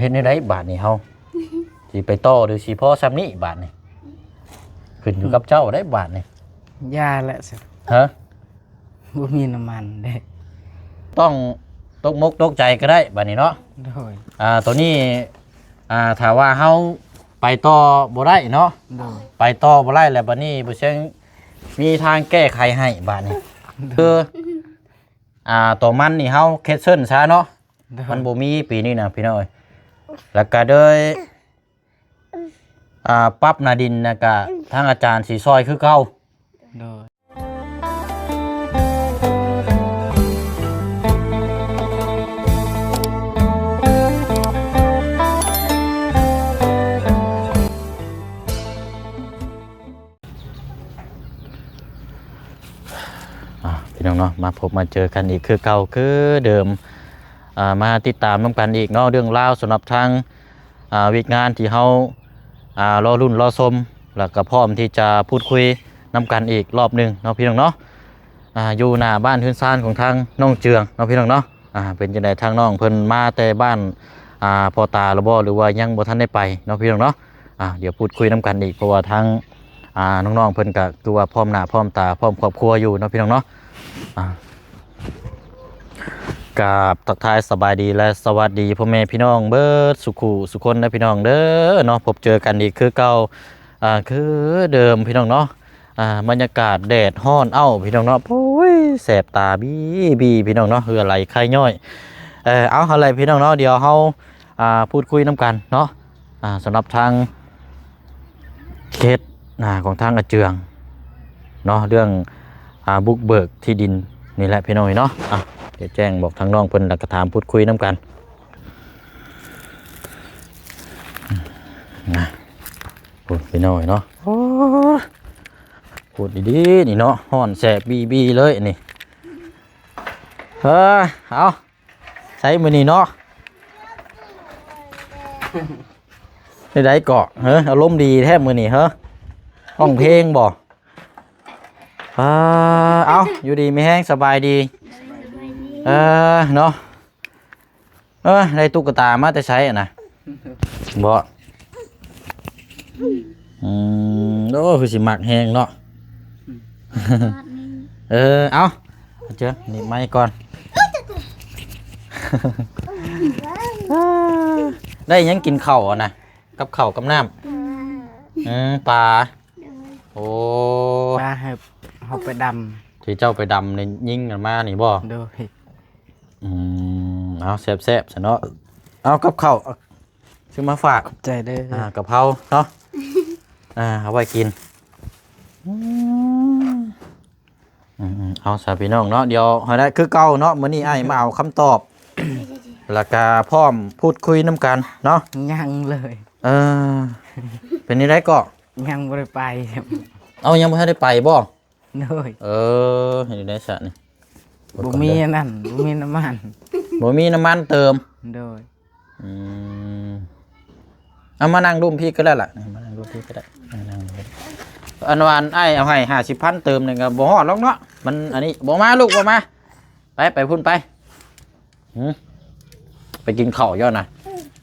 ເຮັດແນວໃດບາດນີ້ເຮົາ ຊິໄປຕໍ່ ຫຼືຊິພໍສ່ຳນີ້ບາດນີ້? ຂຶ້ນຢູ່ກັບເຈົ້າໄດ໋ບາດນີ້. ຢ່າແຫຼະ ຮະ? ບໍ່ມີນ້ຳມັນເດ້. ຕ້ອງຕົກມົກຕົກໃຈກໍໄດ້ບາດນີ້ເນາະ. ໂດຍ. ອ່າ ໂຕນີ້ ອ່າ ຖ້າວ່າເຮົາໄປຕໍ່ບໍ່ໄດ້ເນາະ, ໂດຍ ໄປຕໍ່ບໍ່ໄດ້ແລ້ວ ບາດນີ້ບໍ່ເຊີງມີທາງແກ້ໄຂໃຫ້ບາດນີ້. ໂດຍ. ຄື ອ່າ ໂຕມັນນີ້ເຮົາແຄນເຊິນຊະເນາະ. ໂດຍ. ມັນບໍ່ມີປີນີ້ນະພີ່ນ້ອງເອີຍ. ແລ້ວກໍເລີຍ ອ່າ ປັບໜ້າດິນ ແລ້ວກະທາງອາຈານຊິຊ່ອຍຄືເກົ່າ. ໂດຍ. ອ່າ ພີ່ນ້ອງເນາະ ມາພົບມາເຈີກັນອີກຄືເກົ່າຄືເດີມ. ອ່າ ມາຕິດຕາມນຳກັນອີກເນາະ ເລື່ອງລາວສຳລັບທາງ ອ່າ ວຽກງານທີ່ເຮົາ ອ່າ ລໍລຸ້ນລໍຊົມ ແລ້ວກໍພ້ອມທີ່ຈະພູດຄຸຍນຳກັນອີກລອບໜຶ່ງເນາະ ພີ່ນ້ອງເນາະ. ອ່າ ຢູ່ໜ້າບ້ານເຮືອນຊານຂອງທາງນ້ອງເຈືອງເນາະ ພີ່ນ້ອງເນາະ. ອ່າ ເປັນຈັ່ງໃດ ທາງນ້ອງເພິ່ນມາແຕ່ບ້ານ ອ່າ ພໍ່ຕາແລ້ວບໍ່ ຫຼືວ່າຍັງບໍ່ທັນໄດ້ໄປເນາະ ພີ່ນ້ອງເນາະ. ອ່າ ດຽວພູດຄຸຍນຳກັນອີກ ເພາະວ່າທາງ ອ່າ ນ້ອງໆເພິ່ນກໍຄືວ່າພ້ອມໜ້າພ້ອມຕາ ພ້ອມຄອບຄົວຢູ່ເນາະ ພີ່ນ້ອງເນາະ. ອ່າ ກາບທັກທາຍສະບາຍດີ ແລະ ສະຫວັດດີພໍ່ແມ່ພີ່ນ້ອງເບິດສູ່ຄູ່ສູ່ຄົນເດີ ພີ່ນ້ອງເດີເນາະ. ພົບເຈີກັນອີກຄືເກົ່າ ອ່າ ຄືເດີມ ພີ່ນ້ອງເນາະ. ອ່າ ບັນຍາກາດແດດຮ້ອນເອົ້າ ພີ່ນ້ອງເນາະ. ໂອ້ຍ ແສບຕາບີໆ ພີ່ນ້ອງເນາະ ເຫື່ອໄຫຼໄຄຍ້ອຍ. ເອີ ເອົາ ຫັ້ນແຫຼະ ພີ່ນ້ອງເນາະ ດຽວເຮົາ ອ່າ ພູດຄຸຍນຳກັນເນາະ. ອ່າ ສຳລັບທາງເຂດ ອ່າ ຂອງທາງອາເຈືອງເນາະ ເລື່ອງ ອ່າ ບຸກເບີກທີ່ດິນນີ້ແຫຼະ ພີ່ນ້ອງເນາະ. ອ່ະ ດຽວແຈ້ງບອກທາງນ້ອງເພິ່ນ ແລ້ວກໍຖາມພູດຄຸຍນຳກັນນະ. ໂອ້ຍ ພີ່ນ້ອງເນາະ ໂອ້ຍ ພູດດີໆ ນີ້ເນາະ ຮ້ອນແສບບີໆ ເລີຍນີ້. ເອີ ເອົາ ໃສມື້ນີ້ເນາະ ໄດ້ໃດເກາະ ເຮີ ອາລົມດີແທ້ມື້ນີ້ ເຮີ ຮ້ອງເພງບໍ່? ອ່າ ເອົາ ຢູ່ດີມີແຮງ ສະບາຍດີ. ເອີ ເນາະ ເອີ ໄດ້ຕຸກກະຕາມາແຕ່ໃສຫັ້ນນະ? ບໍ່ ອືມ ໂອ້ ຄືຊິມັກແຮງເນາະ. ເອີ ເອົາ ເຈີ ໜີບໄມ້ກ່ອນ. ໄດ້ຫຍັງກິນເຂົ້າຫັ້ນນະ? ກັບເຂົ້າກັບນ້ຳ. ອືມ ປາ. ໂອ້ ປາໃຫ້ເຮົາໄປດຳ ທີ່ເຈົ້າໄປດຳໃນຍິງກັນມານີ້ບໍ່? ໂດຍ. ອືມ ເອົາ ແຊບໆ ຊະເນາະ. ເອົາ ກັບເຂົ້າ ຊື້ມາຝາກ. ຂອບໃຈເດີ. ອ່າ ກະເພົາເນາະ ອ່າ ເອົາໄວ້ກິນ. ອືມ ອືມໆ ເອົາຊະພີ່ນ້ອງເນາະ ດຽວເຮົາໄດ້ຄືເກົ່າເນາະ. ມື້ນີ້ອ້າຍມາເອົາຄຳຕອບ ແລ້ວກະພ້ອມພູດຄຸຍນຳກັນເນາະ. ຍັງເລີຍ. ເອີ ເປັນຈັ່ງໃດເກາະ? ຍັງບໍ່ໄດ້ໄປ. ເອົາ ຍັງບໍ່ທັນໄດ້ໄປບໍ່? ໂດຍ. ເອີ ເຮັດຈັ່ງໃດຊະນີ້? ບໍ່ມີອັນນັ້ນ ບໍ່ມີນ້ຳມັນ ບໍ່ມີນ້ຳມັນເຕີມ. ໂດຍ. ອືມ ເອົາມານັ່ງລຸ່ມພີ້ກໍໄດ້ລະ ມານັ່ງລຸ່ມພີ້ກໍໄດ້ ມານັ່ງ. ອັນວ່າອ້າຍເອົາໃຫ້ຫ້າສິບພັນເຕີມນີ້ກໍບໍ່ຮອດຫຼອກເນາະ ມັນອັນນີ້. ບໍ່ມາລູກ ບໍ່ມາ. ໄປ ໄປພຸ້ນໄປ. ຫື ໄປກິນເຂົ້າຢູ່ນະ.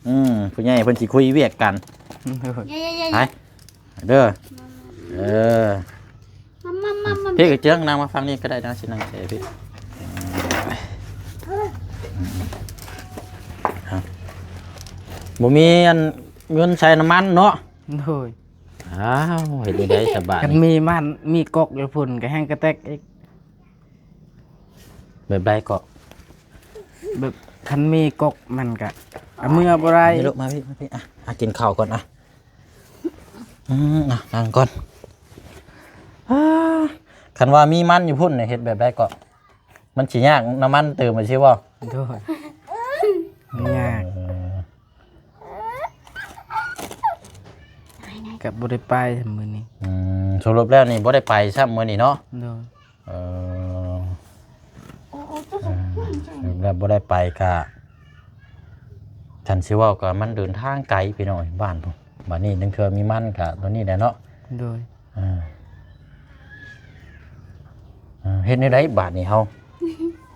ອືມ ຜູ້ໃຫຍ່ເພິ່ນຊິຄຸຍວຽກກັນ. ໂດຍ. ໄປ ເດີ. ເອີ ມາ ມາ ມາ ມາ ພີ່ກະເຈີງ ນັ່ງມາຝັ່ງນີ້ກໍໄດ້ນະ ຊິນັ່ງໃສ່ພີ່. ບໍ່ມີອັນເງິນໃສ່ນ້ຳມັນເນາະ. ໂດຍ. ອ້າວ ເຮັດຈັ່ງໃດສະບາດນີ້? ຄັນມີມັນ ມີກົກຢູ່ພຸ້ນກໍແຮ່ງກະແຕັກອີກ. ແບບໃດເກາະ? ແບບຄັນມີກົກມັນກະເອົາເມືອບໍ່ໄດ້. ມາພີ່ລູກ ມາພີ່ ມາພີ່. ອ່ະ ອ່ະ ກິນເຂົ້າກ່ອນ ອ່ະ. ອືມ ອ່ະ ນັ່ງກ່ອນ. ອ່າ ຄັນວ່າມີມັນຢູ່ພຸ້ນນີ້ ເຮັດແບບໃດເກາະ? ມັນຊິຍາກ ນ້ຳມັນຕື່ມໄປຊິບໍ່? ໂດຍ ຍາກ. ເອີ ກໍບໍ່ໄດ້ໄປມື້ນີ້. ອືມ ສະຫຼຸບແລ້ວນີ້ບໍ່ໄດ້ໄປຊ້ຳມື້ນີ້ເນາະ? ໂດຍ. ເອີ ເອີ ແລ້ວບໍ່ໄດ້ໄປກະ ຄັນຊິເວົ້າກະມັນເດີນທາງໄກພີ່ນ້ອງເອີຍ ບ້ານພຸ້ນ. ບາດນີ້ໜຶ່ງເທື່ອມີມັນກະຕົວນີ້ແຫຼະເນາະ. ໂດຍ. ເອີ ເອີ ເຮັດແນວໃດບາດນີ້ເຮົາ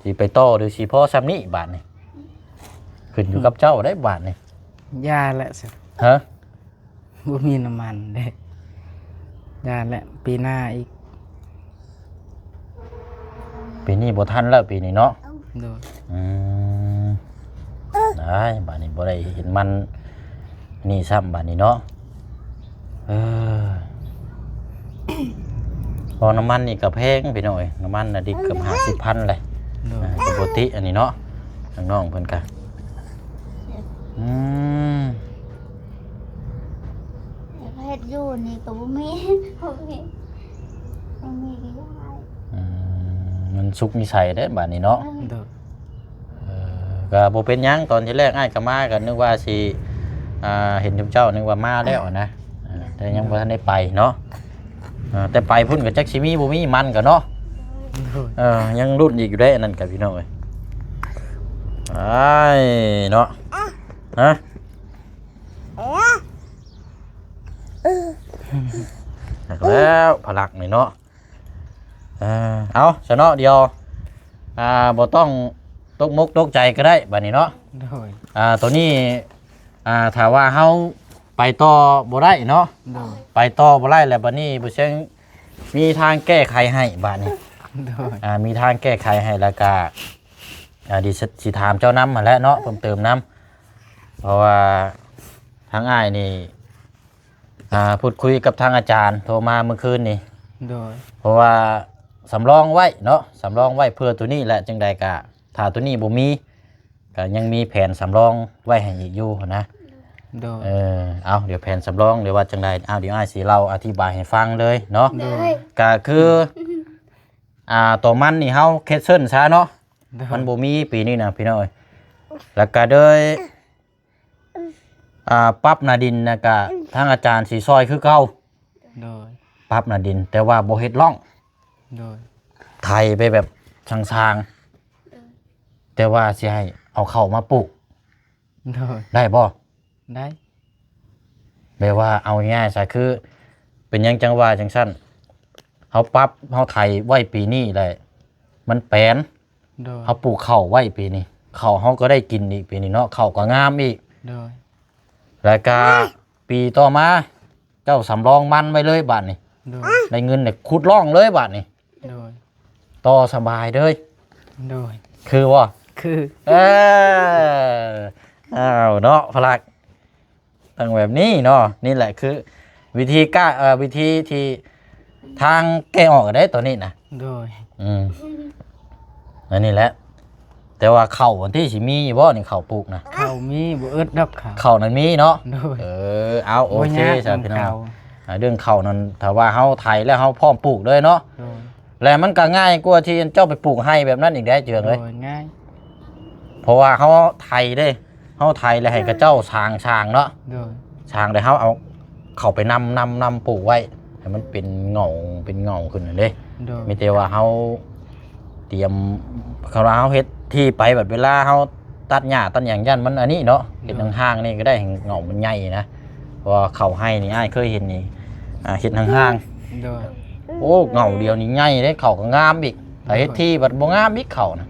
ຊິໄປຕໍ່ ຫຼືຊິພໍສ່ຳນີ້ບາດນີ້? ຂຶ້ນຢູ່ກັບເຈົ້າໄດ໋ບາດນີ້. ຢ່າແຫຼະ ຮະ? ບໍ່ມີນ້ຳມັນເດ້ ຢ່າແຫຼະ ປີໜ້າອີກ. ປີນີ້ບໍ່ທັນແລ້ວ ປີນີ້ເນາະ. ໂດຍ. ອືມ ໄດ້ ບາດນີ້ບໍ່ໄດ້ເຫັນມັນນີ້ຊ້ຳ ບາດນີ້ເນາະ. ເອີ ເພາະນ້ຳມັນນີ້ກໍແພງພີ່ນ້ອງເອີຍ ນ້ຳມັນນະລິດເກືອບຫ້າສິບພັນແຫຼະ. ໂດຍ. ອ່າ ປົກກະຕິອັນນີ້ເນາະ ທາງນ້ອງເພິ່ນກະ ອືມ ເຮັດຢູ່ນີ້ກໍບໍ່ມີ ບໍ່ມີ ບໍ່ມີກໍຢາກ. ອືມ ມັນສຸກນິໄສເດ້ບາດນີ້ເນາະ. ໂດຍ. ເອີ ກໍບໍ່ເປັນຫຍັງ ຕອນທີແລກອ້າຍກໍມາກໍນຶກວ່າຊິ ອ່າ ເຫັນຈຸມເຈົ້າ ນຶກວ່າມາແລ້ວນະ ເອີ ແຕ່ຍັງບໍ່ທັນໄດ້ໄປເນາະ. ເອີ ແຕ່ໄປພຸ້ນກໍຈັກຊິມີບໍ່ມີມັນກໍເນາະ. ໂດຍ. ເອີ ຍັງລຸ້ນອີກຢູ່ເດ້ ອັນນັ້ນກໍພີ່ນ້ອງເອີຍ ອ້າຍເນາະ. ຮະ? ແລ້ວພະລັກນີ້ເນາະ. ເອີ ເອົາຊະເນາະ ດຽວ ອ່າ ບໍ່ຕ້ອງຕົກມົກຕົກໃຈກໍໄດ້ບາດນີ້ເນາະ. ໂດຍ. ອ່າ ໂຕນີ້ ອ່າ ຖ້າວ່າເຮົາໄປຕໍ່ບໍ່ໄດ້ເນາະ. ໂດຍ. ໄປຕໍ່ບໍ່ໄດ້ແລ້ວ ບາດນີ້ບໍ່ເຊີງມີທາງແກ້ໄຂໃຫ້ບາດນີ້. ໂດຍ. ອ່າ ມີທາງແກ້ໄຂໃຫ້ ແລ້ວກະ ອ່າ ດີ ຊິຖາມເຈົ້ານຳຫັ້ນແຫຼະເນາະ ເພີ່ມເຕີມນຳ ເພາະວ່າທາງອ້າຍນີ້ ອ່າ ພູດຄຸຍກັບທາງອາຈານ ໂທມາເມື່ອຄືນນີ້. ໂດຍ. ເພາະວ່າສຳລອງໄວ້ເນາະ ສຳລອງໄວ້ເພື່ອໂຕນີ້ແຫຼະ ຈັ່ງໃດກະ ຖ້າໂຕນີ້ບໍ່ມີ ກະຍັງມີແຜນສຳລອງໄວ້ໃຫ້ອີກຢູ່ຫັ້ນນະ. ໂດຍ. ເອີ ເອົາ ດຽວແຜນສຳລອງ ຫຼືວ່າຈັ່ງໃດ ເອົາ ດຽວອ້າຍຊິເລົ່າອະທິບາຍໃຫ້ຟັງເລີຍເນາະ. ໂດຍ. ກະຄື ອ່າ ໂຕມັນນີ້ເຮົາແຄນເຊິນຊະເນາະ. ໂດຍ. ມັນບໍ່ມີປີນີ້ນະພີ່ນ້ອງເອີຍ ແລ້ວກະເລີຍ ອ່າ ປັບໜ້າດິນນະກະ ທາງອາຈານຊິຊ່ອຍຄືເກົ່າ. ໂດຍ. ປັບໜ້າດິນ ແຕ່ວ່າບໍ່ເຮັດຮ່ອງ. ໂດຍ. ໄຖໄປແບບຊ່າງໆ ແຕ່ວ່າຊິໃຫ້ເອົາເຂົ້າມາປູກ. ໂດຍ. ໄດ້ບໍ່? ໄດ້. ແບບວ່າເອົາງ່າຍໆຊະ ຄືເປັນຫຍັງຈັ່ງວ່າຈັ່ງຊັ້ນ ເຮົາປັບ ເຮົາໄຖໄວ້ປີນີ້ແຫຼະ ມັນແປນ. ໂດຍ. ເຮົາປູກເຂົ້າໄວ້ປີນີ້ ເຂົ້າເຮົາກໍໄດ້ກິນອີກປີນີ້ເນາະ ເຂົ້າກໍງາມອີກ. ໂດຍ. ແລ້ວກະປີຕໍ່ມາ ເຈົ້າສຳລອງມັນໄວ້ເລີຍບາດນີ້. ໂດຍ. ໄດ້ເງິນແລ້ວຂຸດຮ່ອງເລີຍບາດນີ້. ໂດຍ. ຕໍ່ສະບາຍເລີຍ. ໂດຍ. ຄືບໍ່? ຄື. ເອີ ອ້າວເນາະ ພະລັກ ຕັ້ງແບບນີ້ເນາະ ນີ້ແຫຼະຄືວິທີກາ ເອີ ວິທີທີ່ທາງແກ້ອອກໄດ້ໂຕນີ້ນະ. ໂດຍ. ອືມ ອັນນີ້ແຫຼະ ແຕ່ວ່າເຂົ້າອັນທີ່ຊິມີຢູ່ບໍ່ນີ້ ເຂົ້າປູກນະ? ເຂົ້າມີ ບໍ່ອຶດດອກເຂົ້າ ເຂົ້ານັ້ນມີເນາະ. ໂດຍ. ເອີ ເອົາ ໂອເຄ ບໍ່ຍາກ ຊະພີ່ນ້ອງ ເລື່ອງເຂົ້ານັ້ນ ຖ້າວ່າເຮົາໄຖແລ້ວເຮົາພ້ອມປູກເລີຍເນາະ. ໂດຍ. ແລະມັນກໍງ່າຍກວ່າທີ່ເຈົ້າໄປປູກໄຮ່ແບບນັ້ນອີກເດ້ ເຈື່ອງເອີຍ. ໂດຍ ງ່າຍ ເພາະວ່າເຮົາໄຖເດ້ ເຮົາໄຖແລ້ວໃຫ້ເຂົາເຈົ້າສາງ ສາງເນາະ. ໂດຍ. ສາງແລ້ວເຮົາເອົາເຂົ້າໄປນຳ ນຳ ນຳປູກໄວ້ ໃຫ້ມັນເປັນເຫງົ້າ ເປັນເຫງົ້າຂຶ້ນຫັ້ນເດ້. ໂດຍ. ມີແຕ່ວ່າເຮົາຕຽມ ຄັນວ່າເຮົາເຮັດທີ່ໄປ ບັດເວລາເຮົາຕັດຫຍ້າຕັດຫຍັງ ຢ້ານມັນອັນນີ້ເນາະ. ເຮັດ ໂດຍ ຫ່າງໆນີ້ກໍໄດ້ ໃຫ້ເຫງົ້າມັນໃຫຍ່ນະ. ເພາະວ່າເຂົ້າໄຮ່ນີ້ ອ້າຍເຄີຍເຫັນນີ້ ອ່າ ເຮັດຫ່າງໆ. ໂດຍ. ໂອ້ ເຫງົ້າດຽວນີ້ໃຫຍ່ເດ້ ເຂົ້າກໍງາມອີກ. ຖ້າເຮັດ ໂດຍ ທີ່ບັດບໍ່ງາມອີກເຂົ້ານະ.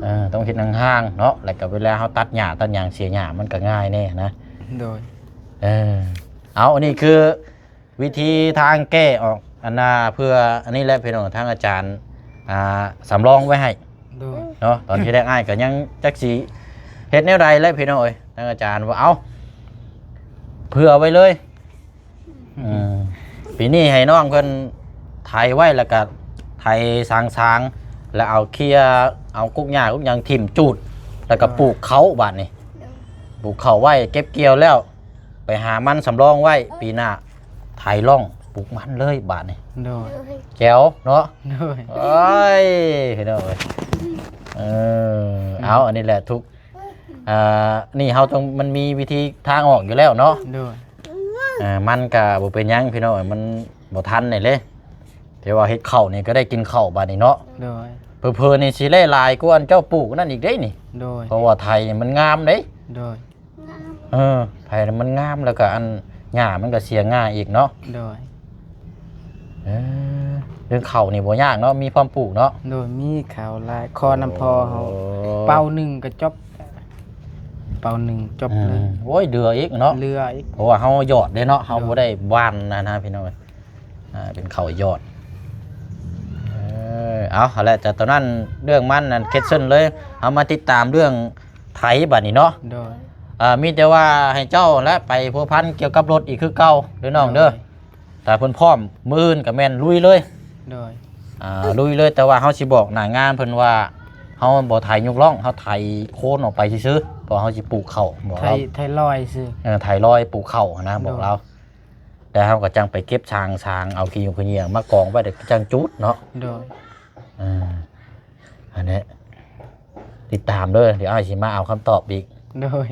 ເອີ ຕ້ອງເຮັດຫ່າງໆເນາະ ແລ້ວກໍເວລາເຮົາຕັດຫຍ້າຕັດຫຍັງ ເສຍຫຍ້າມັນກໍງ່າຍແດ່ນະ. ໂດຍ. ເອີ ເອົາ ອັນນີ້ຄືວິທີທາງແກ້ອອກ ອັນນ່າ ເພື່ອອັນນີ້ແຫຼະພີ່ນ້ອງ ທາງອາຈານ ອ່າ ສຳລອງໄວ້ໃຫ້. ໂດຍ. ເນາະ ຕອນທີແລກອ້າຍກໍຍັງຈັກຊິເຮັດແນວໃດແຫຼະພີ່ນ້ອງເອີຍ ທາງອາຈານວ່າ ເອົາ ເຜື່ອໄວ້ເລີຍ. ອືມ ປີນີ້ໃຫ້ນ້ອງເພິ່ນໄຖໄວ້ ແລ້ວກະໄຖສາງໆ ແລ້ວເອົາເຄຍ ເອົາກົກຫຍ້າກົກຫຍັງຖິ້ມຈູດ ແລ້ວກະ ໂດຍ ປູກເຂົ້າບາດນີ້. ໂດຍ. ປູກເຂົ້າໄວ້ ເກັບກ່ຽວແລ້ວ ໄປຫາມັນສຳລອງໄວ້ ປີໜ້າໄຖຮ່ອງປູກມັນເລີຍບາດນີ້. ໂດຍ. ແຈ໋ວເນາະ. ໂດຍ. ໂອ້ຍ ພີ່ນ້ອງເອີຍ ເອີ ເອົາ ອັນນີ້ແຫຼະທຸກ ອ່າ ນີ້ເຮົາຕ້ອງ ມັນມີວິທີທາງອອກຢູ່ແລ້ວເນາະ. ໂດຍ. ອ່າ ມັນກະບໍ່ເປັນຫຍັງພີ່ນ້ອງ ມັນບໍ່ທັນນີ້ເດ້ ແຕ່ວ່າເຮັດເຂົ້ານີ້ກໍໄດ້ກິນເຂົ້າບາດນີ້ເນາະ. ໂດຍ. ເຜີໆນີ້ຊິໄດ້ຫຼາຍກວ່າອັນເຈົ້າປູກນັ້ນອີກເດ້ນີ້. ໂດຍ. ເພາະວ່າໄຖນີ້ມັນງາມເດ້. ໂດຍ. ເອີ ໄຖນີ້ມັນງາມ ແລ້ວກໍອັນຫຍ້າມັນກໍເສຍງ່າຍອີກເນາະ. ໂດຍ. ເອີ ເລື່ອງເຂົ້ານີ້ບໍ່ຍາກເນາະ ມີພ້ອມປູກເນາະ. ໂດຍ. ມີເຂົ້າຫຼາຍ ຂໍນຳພໍ່ເຮົາ ໂອ້ ເປົາໜຶ່ງກໍຈົບ. ເປົາໜຶ່ງ ຈົບເລີຍ. ອືມ ໂອ້ຍ ເຫຼືອອີກເນາະ ເຫຼືອອີກ ເພາະວ່າເຮົາຢອດເດ້ເນາະ ເຮົາ ໂດຍ ບໍ່ໄດ້ຫວ່ານນະ ນະ ພີ່ນ້ອງເອີຍ. ອ່າ ເປັນເຂົ້າຢອດ. ເອີ ເອົາ ຫັ້ນແຫຼະ ຈາກຕອນນັ້ນເລື່ອງມັນນັ້ນເຄັດເຊິ່ນເລີຍ. ເຮົາມາຕິດຕາມເລື່ອງໄຖບັດນີ້ເນາະ. ໂດຍ ອ່າ ມີແຕ່ວ່າໃຫ້ເຈົ້າແຫຼະໄປພົວພັນກ່ຽວກັບລົດອີກຄືເກົ່າເດີນ້ອງເດີ. ໂດຍ ຖ້າເພິ່ນພ້ອມ ມື້ອື່ນກໍແມ່ນລຸຍເລີຍ. ໂດຍ ອ່າ ລຸຍເລີຍ ແຕ່ວ່າເຮົາຊິບອກໜ້າງານເພິ່ນວ່າ ເຮົາບໍ່ໄຖຍົກລ່ອງ ເຮົາໄຖໂຄນອອກໄປຊື່ໆ ເພາະເຮົາຊິປູກເຂົ້າ ບອກລາວ ໄຖລອຍຊື່. ເອີ ໄຖລອຍປູກເຂົ້າຫັ້ນນະ ບອກລາວ. ໂດຍ ແລ້ວເຮົາກໍຈັ່ງໄປເກັບຊາງ ຊາງເອົາຂີ້ຫຍ້າມາກອງໄວ້ ແລ້ວຈັ່ງຈູດເນາະ. ໂດຍ ເອີ ອັນນີ້ຕິດຕາມເດີ ດຽວອ້າຍຊິມາເອົາຄຳຕອບອີກ. ໂດຍ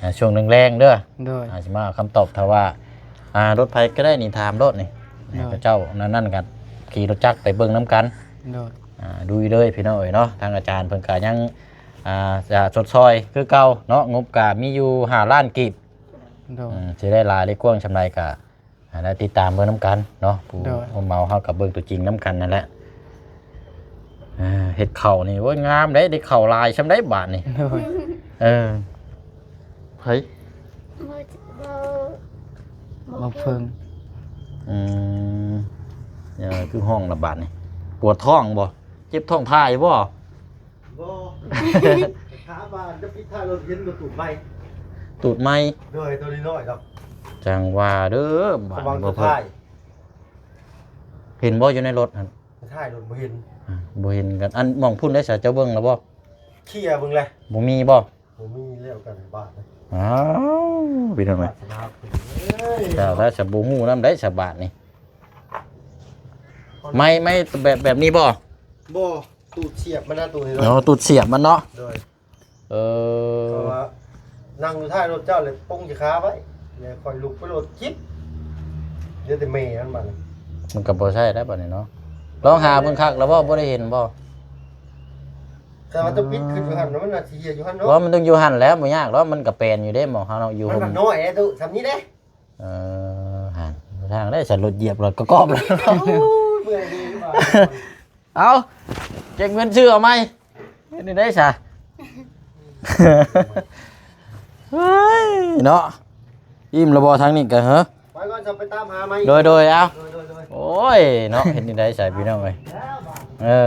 ອ່າ ຊ່ວງແລງໆເດີ. ໂດຍ ອ້າຍຊິມາເອົາຄຳຕອບ ຖ້າວ່າ ອ່າ ລົດໃຜກໍໄດ້ນີ້ ຖາມໂລດນີ້. ໂດຍ ເຂົາເຈົ້ານັ້ນໆ ກໍຂີ່ລົດຈັກໄປເບິ່ງນຳກັນ. ໂດຍ ອ່າ ລຸຍເລີຍພີ່ນ້ອງເອີຍເນາະ. ທາງອາຈານເພິ່ນກໍຍັງ ອ່າ ຈະຊົດຊ່ອຍຄືເກົ່າເນາະ. ງົບກໍມີຢູ່ຫ້າລ້ານກີບ. ໂດຍ ອືມ ຊິໄດ້ຫຼາຍໄດ້ກວ້າງສ່ຳໃດກໍ ອ່າ ແລ້ວຕິດຕາມເບິ່ງນຳກັນເນາະ. ຜູ້ ໂດຍ ຜູ້ເໝົາເຮົາກໍເບິ່ງຕົວຈິງນຳກັນນັ້ນແຫຼະ. ອ່າ ເຮັດເຂົ້ານີ້ ໂອ້ຍ ງາມເດ້ ໄດ້ເຂົ້າຫຼາຍສ່ຳໃດບາດນີ້. ໂດຍ ເອີ ໃຜ ບໍ່ເພິ່ງ. ອືມ ເອີ ຄືຮ້ອງລະບາດນີ້ ປວດທ້ອງບໍ່ ເຈັບທ້ອງຖ່າຍບໍ່? ບໍ່ ຖາມວ່າຈະປິດທ້າຍລົດ ເຫັນບໍ່? ຕູດໃໝ່ ຕູດໃໝ່. ໂດຍ ໂຕນ້ອຍໆດອກ. ຈັ່ງວ່າເດີ ບາດນີ້ບໍ່ເພິ່ງ. ເຫັນບໍ່ຢູ່ໃນລົດຫັ້ນ? ທ້າຍລົດບໍ່ເຫັນ. ອ່າ ບໍ່ເຫັນກັນ. ອັນໝ່ອງພຸ້ນໄດ້ສະ ເຈົ້າເບິ່ງແລ້ວບໍ່? ເຄຍເບິ່ງແລ້ວ. ບໍ່ມີບໍ່? ບໍ່ມີແລ້ວກັນບາດ. ອ້າວ ພີ່ນ້ອງເອີຍ ເຈົ້າແລ້ວສະ ບໍ່ຮູ້ນຳໄດ້ສະບາດນີ້. ໄມ້ ໄມ້ແບບ ແບບນີ້ບໍ່? ບໍ່. ຕູດສຽບມັນນະ ຕູດນີ້ເນາະ. ອໍ ຕູດສຽບມັນເນາະ. ໂດຍ ເອີ ເພາະວ່ານັ່ງຢູ່ທ້າຍລົດເຈົ້າ ແລ້ວປົງຂີ້ຂາໄວ້ ແລ້ວຂ້ອຍລຸກໄປໂລດຈິບ ເຫຼືອແຕ່ແມ່ມັນບາດນີ້. ມັນກໍບໍ່ໃຊ້ແລ້ວບາດນີ້ເນາະ. ລອງຫາເບິ່ງຄັກແລ້ວບໍ່? ບໍ່ໄດ້ເຫັນບໍ່? ແຕ່ວ່າຕົວປິດຂຶ້ນຢູ່ຫັ້ນ ມັນໜ້າຊິເຫຍຢູ່ຫັ້ນເນາະ. ບໍ່ ມັນຕ້ອງຢູ່ຫັ້ນແຫຼະ ບໍ່ຍາກດອກ. ມັນກໍແປນຢູ່ເດ້ ໝ່ອງເຮົາເນາະ ຢູ່ ມັນ ຮົ່ມ ມັນນ້ອຍເດ້ ສ່ຳນີ້ເດ້. ເອີ ຫັ້ນ ທາງໄດ້ສະ ລົດຢຽບ ລົດກະກອບແລ້ວ. ໂອ້ຍ ເມື່ອຍດີວ່າ. ເອົາ ເກັບເງິນຊື້ເອົາໃໝ່. ເຮັດແນວໃດຊະ? ເຮີ້ຍ ເນາະ. ອີ່ມແລ້ວບໍ່ທາງນີ້ກະ? ເຮີ ໄປກ່ອນ ຈະໄປຕາມຫາໃໝ່. ໂດຍ ໂດຍ ເອົາ. ໂດຍ ໂດຍ ໂດຍ. ໂອ້ຍ ເນາະ ເຮັດແນວໃດຊະ ພີ່ນ້ອງເອີຍ. ເອີ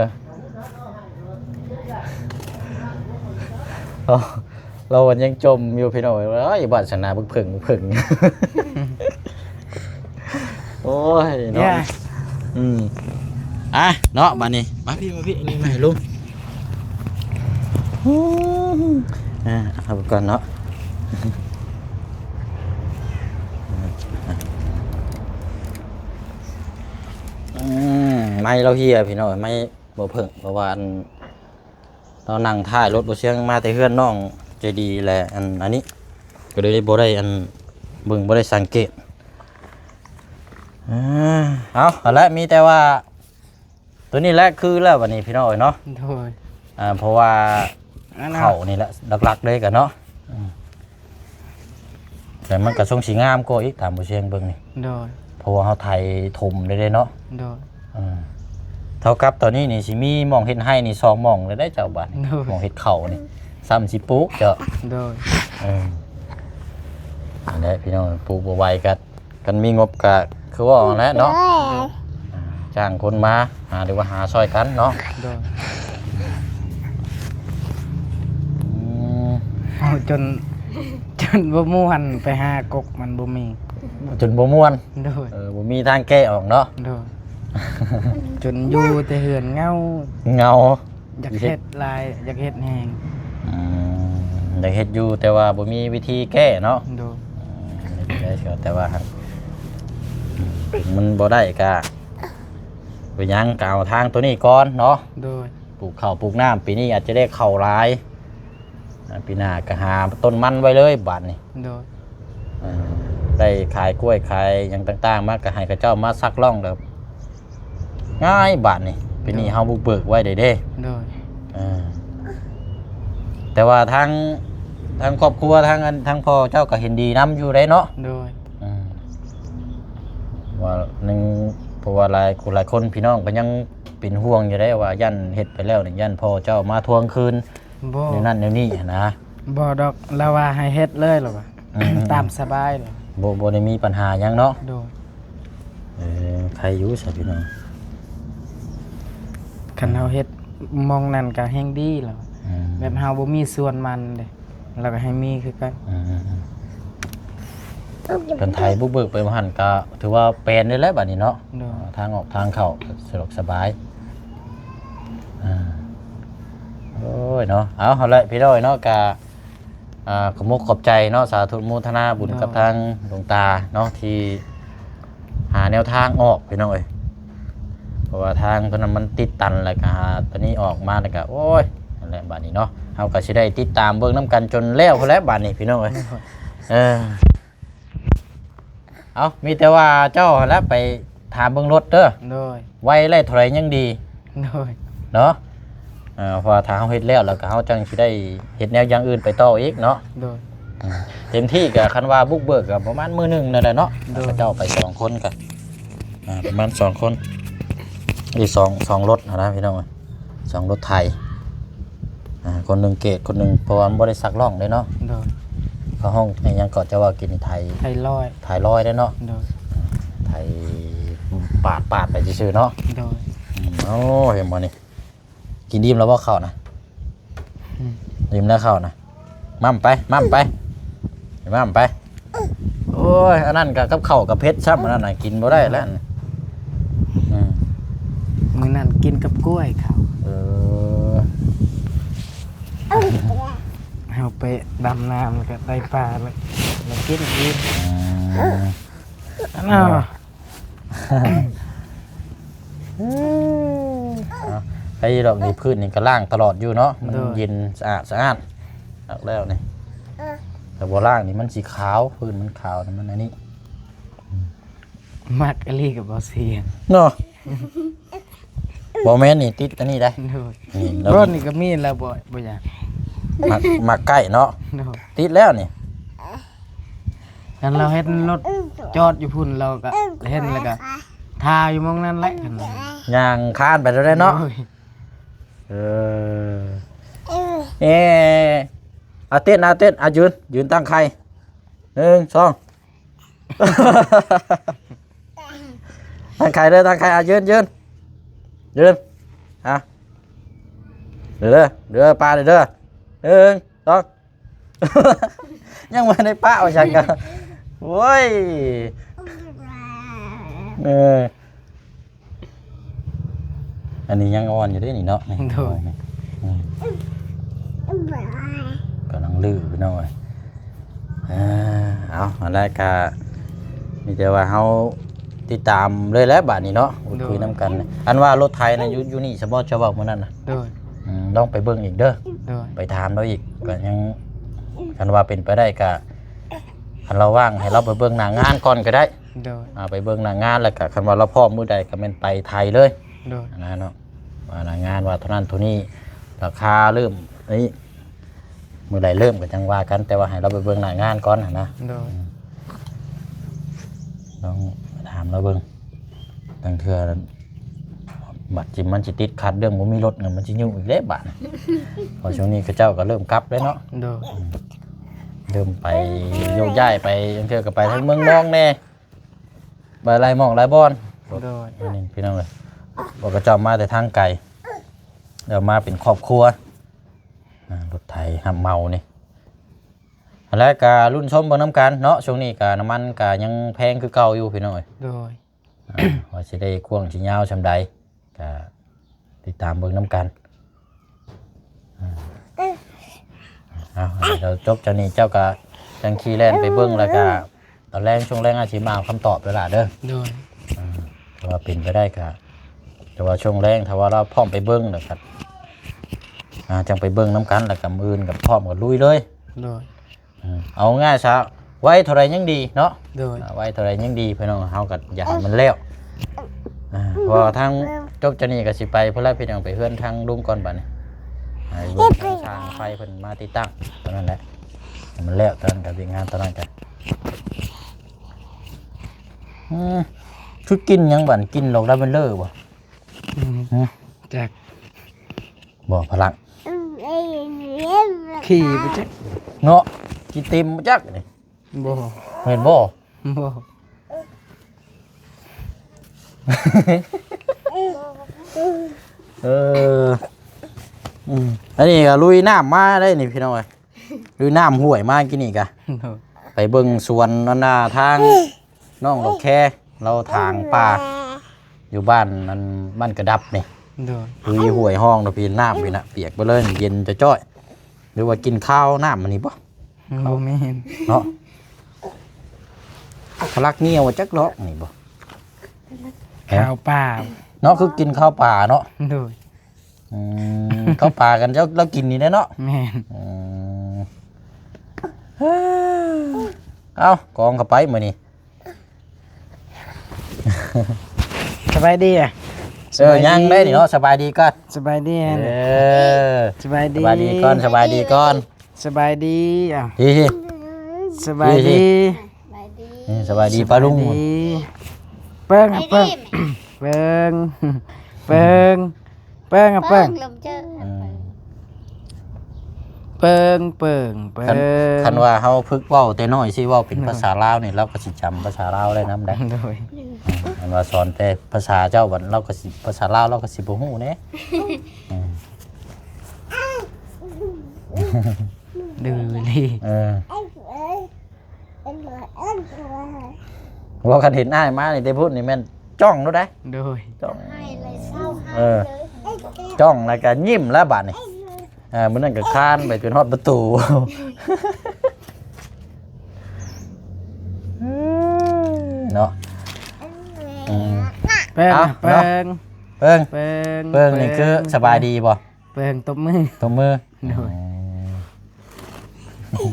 ລາວ ລາວຍັງຈົ່ມຢູ່ ພີ່ນ້ອງເອີຍ. ໂອ້ຍ ວາດສະໜາບັກເຜິ້ງ ບັກເຜິ້ງ. ໂອ້ຍ ເນາະ. ອືມ ອ່ະ ເນາະ ບາດນີ້ ມາພີ່ ມາພີ່ ນີ້ມາໃຫ້ລຸງ. ອ່າ ເອົາໄປກ່ອນເນາະ. ອືມ ໄມ້ລາວເຫຍ ພີ່ນ້ອງ ໄມ້ບໍ່ເຜິ້ງ ເພາະວ່າອັນ ລາວນັ່ງທ້າຍລົດບໍ່ຊຽງ ມາແຕ່ເຮືອນນ້ອງໃຈດີແຫຼະ ອັນ ອັນນີ້ ກໍເລີຍບໍ່ໄດ້ ອັນ ເບິ່ງ ບໍ່ໄດ້ສັງເກດ. ອ່າ ເອົາ ຫັ້ນແຫຼະ ມີແຕ່ວ່າ ໂຕນີ້ແຫຼະຄືແລ້ວບັດນີ້ ພີ່ນ້ອງເອີຍເນາະ. ໂດຍ ອ່າ ເພາະວ່າ ອັນນ່າ ເຂົ້ານີ້ແຫຼະຫຼັກໆເລີຍກັນເນາະ. ອືມ ແຕ່ມັນກໍຊົງຊິງາມກວ່າອີກ ຕາມບໍ່ຊຽງເບິ່ງນີ້. ໂດຍ ເພາະວ່າເຮົາໄຖຖົມໄດ້ເດ້ເນາະ. ໂດຍ ເອີ ເທົ່າກັບຕອນນີ້ນີ້ຊິມີໝ່ອງເຮັດໄຮ່ນີ້ສອງໝ່ອງແລ້ວເດ້ເຈົ້າ ບາດນີ້. ໂດຍ ໝ່ອງເຮັດເຂົ້ານີ້ ຊ້ຳຊິປູກເຈົ້າ. ໂດຍ ເອີ ອັນໃດພີ່ນ້ອງ ປູກບໍ່ໄຫວກໍ ຄັນມີງົບກະຄືເວົ້າຫັ້ນແຫຼະເນາະ. ໂດຍ ຈ້າງຄົນມາຫາ ຫຼືວ່າຫາຊ່ອຍກັນເນາະ. ໂດຍ ອືມ ເຮົາຈົນ ຈົນບໍ່ມ່ວນ ໄປຫາກົກມັນບໍ່ມີ ຈົນບໍ່ມ່ວນ. ໂດຍ ເອີ ບໍ່ມີທາງແກ້ອອກເນາະ. ໂດຍ ຈົນຢູ່ແຕ່ເຮືອນເຫງົາ ເຫງົາ. ຢາກເຮັດຫຼາຍ ຢາກເຮັດແຮງ. ອືມ ຢາກເຮັດຢູ່ ແຕ່ວ່າບໍ່ມີວິທີແກ້ເນາະ. ໂດຍ ອືມ ແຕ່ວ່າ ມັນບໍ່ໄດ້ກະ ເປັນຫຍັງ ກະເອົາທາງໂຕນີ້ກ່ອນເນາະ. ໂດຍ ປູກເຂົ້າປູກນ້ຳ ປີນີ້ອາດຈະໄດ້ເຂົ້າຫຼາຍ ອ່າ ປີໜ້າກໍຫາຕົ້ນມັນໄວ້ເລີຍບາດນີ້. ໂດຍ ເອີ ໄດ້ຂາຍກ້ວຍຂາຍຫຍັງຕ່າງໆມາ ກໍໃຫ້ເຂົາເຈົ້າມາຊັກລ່ອງແລ້ວ ງ່າຍບາດນີ້. ປີນີ້ ໂດຍ ເຮົາບຸກເບີກໄວ້ເດ້. ໂດຍ ເອີ ແຕ່ວ່າທາງ ທາງຄອບຄົວ ທາງອັນ ທາງພໍ່ເຈົ້າກໍເຫັນດີນຳຢູ່ເດ້ເນາະ. ໂດຍ ເອີ ວ່າໜຶ່ງ ເພາະວ່າຫຼາຍຄົນ ຫຼາຍຄົນ ພີ່ນ້ອງກໍຍັງເປັນຫ່ວງຢູ່ເດ້ ວ່າຢ້ານເຮັດໄປແລ້ວນີ້ ຢ້ານພໍ່ເຈົ້າມາທວງຄືນ ບໍ່ ແນວນັ້ນແນວນີ້ຫັ້ນນະ. ບໍ່ດອກ ລາວວ່າໃຫ້ເຮັດເລີຍ ລາວວ່າ ອືມ ຕາມສະບາຍ ລາວ ບໍ່ ບໍ່ໄດ້ມີປັນຫາຫຍັງເນາະ. ໂດຍ ເອີ ໃຄຢູ່ຊະພີ່ນ້ອງ ຄັນເຮົາເຮັດໝ່ອງນັ້ນກໍແຮ່ງດີ ລາວ ອືມ ແບບເຮົາບໍ່ມີສວນມັນເດ້ ລາວກໍໃຫ້ມີຄືກັນ. ອືມໆໆ ເພິ່ນໄຖບຸກເບີກໄປວ່າຫັ້ນ ກໍຖືວ່າແປນໄດ້ແລ້ວບາດນີ້ເນາະ. ໂດຍ ທາງອອກທາງເຂົ້າສະດວກສະບາຍ. ອ່າ ໂອ້ຍເນາະ ເອົາ ເອົາລະພີ່ນ້ອງເນາະ ກະ ອ່າ ຂອບມຸກຂອບໃຈເນາະ ສາທຸໂມທະນາບຸນ ໂດຍ ກັບທາງຫຼວງຕາເນາະ ທີ່ຫາແນວທາງອອກພີ່ນ້ອງເອີຍ ເພາະວ່າທາງຕົວນັ້ນມັນຕິດຕັນ ແລ້ວກໍຫາຕົວນີ້ອອກມາ ແລ້ວກໍ ໂອ້ຍ ນັ້ນແຫຼະບາດນີ້ເນາະ ເຮົາກໍຊິໄດ້ຕິດຕາມເບິ່ງນຳກັນຈົນແລ້ວພຸ້ນແຫຼະບາດນີ້ພີ່ນ້ອງເອີຍ. ເອີ ເອົາ ມີແຕ່ວ່າເຈົ້າຫັ້ນລະໄປຖາມເບິ່ງລົດເດີ. ໂດຍ ໄວໄດ້ເທົ່າໃດຍັງດີ. ໂດຍ ເນາະ ເອີ ເພາະວ່າຖ້າເຮົາເຮັດແລ້ວ ແລ້ວກໍເຮົາຈັ່ງຊິໄດ້ເຮັດແນວຢ່າງອື່ນໄປຕໍ່ອີກເນາະ. ໂດຍ ອືມ ເຕັມທີ່ກໍຄັນວ່າບຸກເບີກກໍປະມານມື້ໜຶ່ງນັ້ນແຫຼະເນາະ. ໂດຍ ເຂົາເຈົ້າໄປສອງຄົນກໍ ອ່າ ປະມານສອງຄົນ ອີກສອງ ສອງລົດຫັ້ນນະພີ່ນ້ອງ ສອງລົດໄຖ ອ່າ ຄົນໜຶ່ງເກດ ຄົນໜຶ່ງ ເພາະວ່າມັນບໍ່ໄດ້ຊັກລ່ອງເດ້ເນາະ. ໂດຍ ເຂົາຮ້ອງອີຫຍັງເກາະ ເຈົ້າວ່າກິນໄຖ ໄຖລອຍ ໄຖລອຍເດ້ເນາະ. ໂດຍ ໄຖປາດໆໄປຊື່ໆເນາະ. ໂດຍ ອືມ ໂອ້ ເຫັນບໍ່ນີ້ ກິນອີ່ມແລ້ວບໍ່ເຂົ້ານະ? ອືມ ອີ່ມແລ້ວເຂົ້ານະ ໝ້ຳໄປ ໝ້ຳໄປ ໝ້ຳໄປ. ໂອ້ຍ ອັນນັ້ນກໍກັບເຂົ້າກັບເຜັດຊ້ຳ ອັນນັ້ນນະກິນບໍ່ໄດ້ແລ້ວ. ອືມ ມື້ນັ້ນກິນກັບກ້ວຍເຂົ້າ. ເອີ ເຮົາໄປດຳນ້ຳ ແລ້ວກໍໄດ້ປາ ແລ້ວ ແລ້ວກິນອີກ. ອືມ ອັນນັ້ນ ເອົາ ໄອ້ດອກນີ້ ພື້ນນີ້ກໍລ້າງຕະຫຼອດຢູ່ເນາະ ມັນ ໂດຍ ເຢັນສະອາດສະອ້ານຄັກແລ້ວນີ້. ຖ້າບໍ່ລ້າງນີ້ມັນຊິຂາວ ພື້ນມັນຂາວ ມັນອັນນີ້ ມັກອີ່ຫຼີກັບບໍ່ເສຍເນາະ. ບໍ່ແມ່ນນີ້ ຕິດອັນນີ້ໄດ໋. ໂດຍ ນີ້ ບ່ອນນີ້ກໍມີແລ້ວ ບໍ່ ບໍ່ຢາກ ມັກ ມັກໃກ້ເນາະ. ໂດຍ ຕິດແລ້ວນີ້ ຄັນລາວເຫັນລົດຈອດຢູ່ພຸ້ນ ລາວກໍເຫັນ ແລ້ວກໍຖ້າຢູ່ໝ່ອງນັ້ນແຫຼະ. ຍ່າງຄານໄປເລີຍເນາະ. ໂດຍ ເອີ ເອ ເອົາເຕັ້ນ ເອົາເຕັ້ນ ເອົາຢືນ ຢືນຕັ້ງໄຂ່ ໜຶ່ງ ສອງ ຕັ້ງໄຂ່ເດີ ຕັ້ງໄຂ່ ເອົາຢືນ ຢືນ ຢືນ ເອົາ ເດີ ເດີ ປາເດີ ໜຶ່ງ ສອງ ຍັງບໍ່ໄດ້ປະວ່າຊັ້ນກໍ ໂອ້ຍ ເອີ ອັນນີ້ຍັງອ່ອນຢູ່ເດ້ນີ້ເນາະ. ໂດຍ ອືມ ກຳລັງລື້ພີ່ນ້ອງເອີຍ. ເອົາ ອັນແລກກະມີແຕ່ວ່າເຮົາຕິດຕາມເລີຍແຫຼະບາດນີ້ເນາະ ໂດຍ ຄຸຍນຳກັນ. ອັນວ່າລົດໄຖນະ ຢູ່ ຢູ່ນີ້ສະບໍ່ ເຈົ້າເວົ້າມື້ນັ້ນນະ. ໂດຍ ອືມ ລອງໄປເບິ່ງອີກເດີ. ໂດຍ ໄປຖາມລາວອີກ ກໍຍັງ ຄັນວ່າເປັນໄປໄດ້ກະ ຄັນລາວວ່າງໃຫ້ລາວໄປເບິ່ງໜ້າງານກ່ອນກໍໄດ້. ໂດຍ ອ່າ ໄປເບິ່ງໜ້າງານ ແລ້ວກະຄັນວ່າລາວພ້ອມມື້ໃດກໍແມ່ນໄປໄທເລີຍ. ໂດຍ ອັນນັ້ນເນາະ ວ່າໜ້າງານວ່າເທົ່ານັ້ນເທົ່ານີ້ ລາຄາເລີ່ມນີ້ ມື້ໃດເລີ່ມກໍຈັ່ງວ່າກັນ ແຕ່ວ່າໃຫ້ລາວໄປເບິ່ງໜ້າງານກ່ອນຫັ້ນນະ. ໂດຍ ອືມ ລອງຖາມລາວເບິ່ງ ລາງເທື່ອບັດຈິມມັນຊິຕິດຂັດເລື່ອງບໍ່ມີລົດ ມັນຊິຫຍຸ້ງອີກເດ້ບາດນີ້ ເພາະຊ່ວງນີ້ເຂົາເຈົ້າກໍເລີ່ມກັບແລ້ວເນາະ. ໂດຍ ອືມ ເລີ່ມໄປໂຍກຍ້າຍໄປ ລາງເທື່ອກໍໄປທາງເມືອງນອງແດ່ ໄປຫຼາຍໝ່ອງຫຼາຍບ່ອນ. ໂດຍ ອັນນີ້ພີ່ນ້ອງເອີຍ ພວກເຂົາເຈົ້າມາແຕ່ທາງໄກ ແລ້ວມາເປັນຄອບຄົວ ອ່າ ລົດໄຖຮັບເໝົານີ້. ແລ້ວກະລຸ້ນຊົມເບິ່ງນຳກັນເນາະ ຊ່ວງນີ້ກະນ້ຳມັນກະຍັງແພງຄືເກົ່າຢູ່ພີ່ນ້ອງເອີຍ. ໂດຍ ອ່າ ວ່າຊິໄດ້ກວ້າງຊິຍາວສ່ຳໃດ ກະຕິດຕາມເບິ່ງນຳກັນ. ອ່າ ເອົາ ດຽວຈົບຈາກນີ້ເຈົ້າກະຈັ່ງຂີ່ແລ່ນໄປເບິ່ງ ແລ້ວກະຕອນແລງ ຊ່ວງແລງອາດຊິມາເອົາຄຳຕອບເດີຫຼ້າເດີ. ໂດຍ ອ່າ ຖ້າວ່າເປັນໄປໄດ້ກະ ແຕ່ວ່າຊ່ວງແລງ ຖ້າວ່າລາວພ້ອມໄປເບິ່ງແລ້ວກະ ອ່າ ຈັ່ງໄປເບິ່ງນຳກັນ ແລ້ວກະມື້ອື່ນກະພ້ອມກັນລຸຍເລີຍ. ໂດຍ ເອົາງ່າຍຊະ ໄວເທົ່າໃດຍັງດີເນາະ. ໂດຍ ອ່າ ໄວເທົ່າໃດຍັງດີ ພີ່ນ້ອງ ເຮົາກໍຢາກໃຫ້ມັນແລ້ວ. ອ່າ ເພາະວ່າທາງຈົບຈາກນີ້ກໍຊິໄປພຸ້ນແຫຼະພີ່ນ້ອງ ໄປເຮືອນທາງລຸງກ່ອນບາດນີ້ ໃຫ້ເບິ່ງທາງຊ່າງໄຟເພິ່ນມາຕິດຕັ້ງເທົ່ານັ້ນແຫຼະ ໃຫ້ມັນແລ້ວເທົ່ານັ້ນກໍວຽກງານເທົ່ານັ້ນກໍ. ອືມ ຄືກິ່ນຫຍັງບາດ ກິ່ນດອກລາເວັນເດີບໍ່? ອືມ ຮະ ຈັກ ບໍ່ພະລັກ. ຂີ່ບໍ່ຈັກເນາະ ຂີ່ເຕັມບໍ່ຈັກນີ້ ບໍ່ ແມ່ນບໍ່? ບໍ່ ເອີ ອືມ ອັນນີ້ກໍລຸຍນ້ຳມາໄດ໋ນີ້ພີ່ນ້ອງເອີຍ ລຸຍນ້ຳຫ້ວຍມາກີ້ນີ້ກະ ໂດຍ ໄປເບິ່ງສວນອັນນ່າທາງນ້ອງດອກແຄ ລາວຖາງປ່າຢູ່ບ້ານອັນ ບ້ານກະດັບນີ້ ໂດຍ ລຸຍຫ້ວຍຮ່ອງນະ ພີ່ ນ້ຳພີ້ນະ ປຽກໄປເລີຍ ເຢັນຈ້ອຍໆ ຫຼືວ່າກິນຄາວນ້ຳອັນນີ້ບໍ່? ບໍ່ແມ່ນເນາະ ທະລັກຍ່ຽວຈັກດອກນີ້ບໍ່? ຄາວປ່າເນາະ ຄືກິນຄາວປ່າເນາະ ໂດຍ ອືມ ເຂົ້າປາກັນເຈົ້າ ລາວກິນນີ້ແຫຼະເນາະ ແມ່ນ ອືມ ເອົ້າ ກອງເຂົ້າໄປມື້ນີ້ ສະບາຍດີ ເອີ ຍັງໄດ້ນີ້ເນາະ ສະບາຍດີກ່ອນ ສະບາຍດີ ເອີ ສະບາຍດີ ສະບາຍດີກ່ອນ ສະບາຍດີກ່ອນ ສະບາຍດີ ເອົ້າ ດີ ສະບາຍດີ ສະບາຍດີ ເອີ ສະບາຍດີປ້າລຸງ ສະບາຍດີ ເບິ່ງ ເບິ່ງ ເບິ່ງ ເບິ່ງ ເບິ່ງ ເບິ່ງ ເບິ່ງ ເບິ່ງ ເບິ່ງ ເບິ່ງ ຄັນ ເບິ່ງ ຄັນວ່າເຮົາຝຶກເວົ້າແຕ່ນ້ອຍຊິເວົ້າເປັນ ເອີ ພາສາລາວນີ້ ລາວກໍຊິຈຳພາສາລາວໄດ້ນຳໄດ໋ ໂດຍ ອືມ ຄັນວ່າສອນແຕ່ພາສາເຈົ້າບັດ ລາວກໍຊິ ພາສາລາວລາວກໍຊິບໍ່ຮູ້ເດ້ ອືມ ດື້ລີ້ ເອີ ເວົ້າ ຄັນເຫັນອ້າຍມານີ້ແຕ່ພຸ້ນນີ້ແມ່ນຈ້ອງໂລດໄດ໋ ໂດຍ ຈ້ອງ ໃຫ້ເລີຍ ເຊົາໃຫ້ ເອີ ເລີຍ ຈ້ອງແລ້ວກໍຍິ້ມແລ້ວບາດນີ້ ເອີ ມື້ນັ້ນກໍຄານໄປຈົນຮອດປະຕູ ເນາະ ອືມ ເບິ່ງ ເບິ່ງ ເບິ່ງ ເບິ່ງ ເບິ່ງນີ້ຄືສະບາຍດີບໍ່? ເບິ່ງ ຕົບມື ຕົບມື ໂດຍ ອື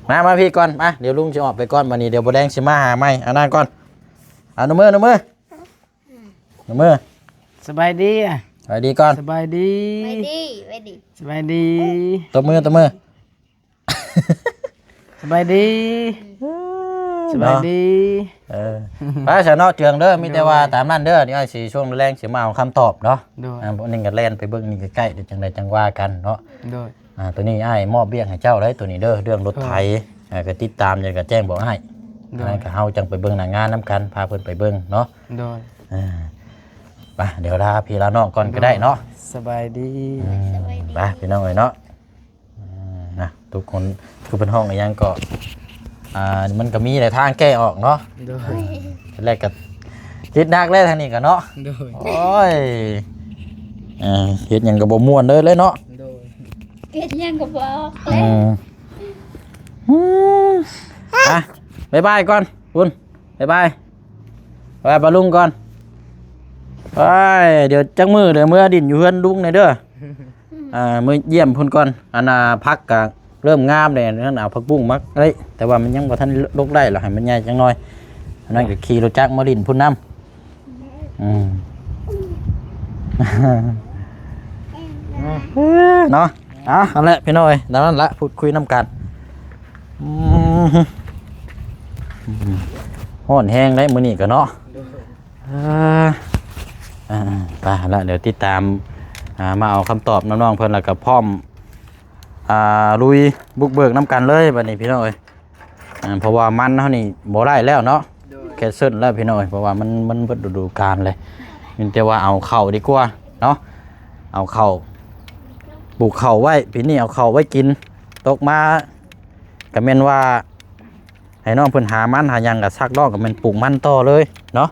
ມ ມາ ມາພີ້ກ່ອນ ມາ ດຽວລຸງຊິອອກໄປກ່ອນ ບາດນີ້ດຽວບໍ່ແລງຊິມາຫາໃໝ່ ເອົານັ່ງກ່ອນ ເອົາ ນົບມື ນົບມື ນົບມື ສະບາຍດີ ສະບາຍດີກ່ອນ ສະບາຍດີ ສະບາຍດີ ສະບາຍດີ ຕົບມື ຕົບມື ສະບາຍດີ ສະບາຍດີ ເນາະ ເອີ ໄປຊະເນາະ ເຈືອງເດີ ມີແຕ່ວ່າ ໂດຍ ຕາມນັ້ນເດີ ດຽວອ້າຍຊິຊ່ວງແລງຊິມາເອົາຄຳຕອບເນາະ ໂດຍ ອ່າ ນີ້ກໍແລ່ນໄປເບິ່ງນີ້ໃກ້ໆ ດຽວຈັ່ງໃດຈັ່ງວ່າກັນເນາະ ໂດຍ ອ່າ ໂຕນີ້ອ້າຍມອບວຽກໃຫ້ເຈົ້າເລີຍ ໂຕນີ້ເດີ ເລື່ອງລົດໄຖ ໂດຍ ອ່າ ກໍຕິດຕາມ ແລ້ວກໍແຈ້ງບອກອ້າຍ ໂດຍ ອັນນັ້ນກໍເຮົາຈັ່ງໄປເບິ່ງໜ້າງານນຳກັນ ພາເພິ່ນໄປເບິ່ງເນາະ ໂດຍ ອ່າ ໄປ ດຽວລາພີ່ລານ້ອງກ່ອນກໍໄດ້ເນາະ ໂດຍ ສະບາຍດີ ອືມ ສະບາຍດີ ໄປ ພີ່ນ້ອງເອີຍເນາະ ອືມ ນະ ທຸກຄົນ ຄືເພິ່ນຮ້ອງອີ່ຫຍັງກໍ ອ່າ ມັນກໍມີແຫຼະທາງແກ້ອອກເນາະ ໂດຍ ແລກກໍຄິດໜັກແລ້ວທາງນີ້ກໍເນາະ ໂດຍ ໂອ້ຍ ເອີ ເຮັດຫຍັງກໍບໍ່ມ່ວນເລີຍເນາະ ໂດຍ ເຮັດຫຍັງກໍບໍ່ອອກ ອືມ ອືມ ອ່ະ ບາຍບາຍກ່ອນ ພຸ້ນ ບາຍບາຍ ບາຍບາຍປ້າລຸງກ່ອນ ໄປ ດຽວຈັກມື້ດຽວເມືອດິນຢູ່ເຮືອນລຸງແດ່ເດີ ອ່າ ມື້ຢ້ຽມພຸ້ນກ່ອນ ອັນນ່າ ຜັກກະເລີ່ມງາມແລ້ວນັ້ນ ເອົາຜັກບຸ້ງມາ ເອີຍ ແຕ່ວ່າມັນຍັງບໍ່ທັນດົກໄດ້ ລະໃຫ້ມັນໃຫຍ່ຈັກໜ່ອຍ ອັນນັ້ນກໍຂີ່ລົດຈັກມາຫຼິ້ນພຸ້ນນຳ ອືມ ເນາະ ເອົາ ຫັ້ນແຫຼະພີ່ນ້ອງເອີຍ ຕາມນັ້ນລະ ພູດຄຸຍນຳກັນ ອືມ ຮ້ອນແຮງໄດ໋ມື້ນີ້ກໍເນາະ ເອີ ອ່າ ໄປລະ ດຽວຕິດຕາມ ອ່າ ມາເອົາຄຳຕອບນ້ອງໆເພິ່ນ ແລ້ວກໍພ້ອມ ອ່າ ລຸຍບຸກເບີກນຳກັນເລີຍບັດນີ້ພີ່ນ້ອງເອີຍ ອ່າ ເພາະວ່າມັນເຮົານີ້ບໍ່ໄດ້ແລ້ວເນາະ ໂດຍ ແຄນເຊິນແລ້ວພີ່ນ້ອງເອີຍ ເພາະວ່າມັນ ມັນເບິດລະດູການເລີຍ ມີແຕ່ວ່າເອົາເຂົ້າດີກວ່າເນາະ ເອົາເຂົ້າ ປູກເຂົ້າໄວ້ ປີນີ້ເອົາເຂົ້າໄວ້ກິນ ຕົກມາກໍແມ່ນວ່າ ໃຫ້ນ້ອງເພິ່ນຫາມັນຫາຫຍັງກໍຊັກດອກ ກໍແມ່ນປູກມັນຕໍ່ເລີຍເນາະ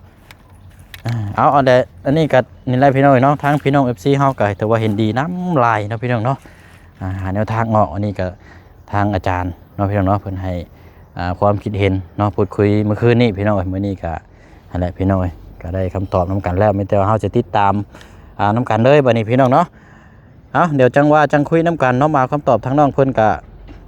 ອ່າ ເອົາ ເອົາແຕ່ອັນນີ້ກໍນີ້ແຫຼະພີ່ນ້ອງເນາະ ທາງພີ່ນ້ອງເອັຟຊີເຮົາກໍຖືວ່າເຫັນດີນຳຫຼາຍເນາະພີ່ນ້ອງເນາະ ອ່າ ຫາແນວທາງອອກ ອັນນີ້ກໍທາງອາຈານເນາະພີ່ນ້ອງເນາະ ເພິ່ນໃຫ້ ອ່າ ຄວາມຄິດເຫັນເນາະ ພູດຄຸຍມື້ຄືນນີ້ພີ່ນ້ອງເອີຍ ມື້ນີ້ກໍຫັ້ນແຫຼະພີ່ນ້ອງເອີຍ ກໍໄດ້ຄຳຕອບນຳກັນແລ້ວ ມີແຕ່ວ່າເຮົາຈະຕິດຕາມ ອ່າ ນຳກັນເລີຍບັດນີ້ພີ່ນ້ອງເນາະ ເອົາ ດຽວຈັ່ງວ່າຈັ່ງຄຸຍນຳກັນເນາະ ມາເອົາຄຳຕອບທາງນ້ອງເພິ່ນກະ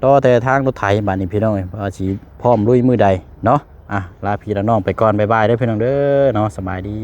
ລໍແຕ່ທາງລົດໄຖບາດນີ້ພີ່ນ້ອງເອີຍ ວ່າຊິພ້ອມລຸຍມື້ໃດເນາະ ອ່ະ ລາພີ່ລານ້ອງໄປກ່ອນ ບາຍບາຍເດີພີ່ນ້ອງເດີເນາະ ສະບາຍດີ.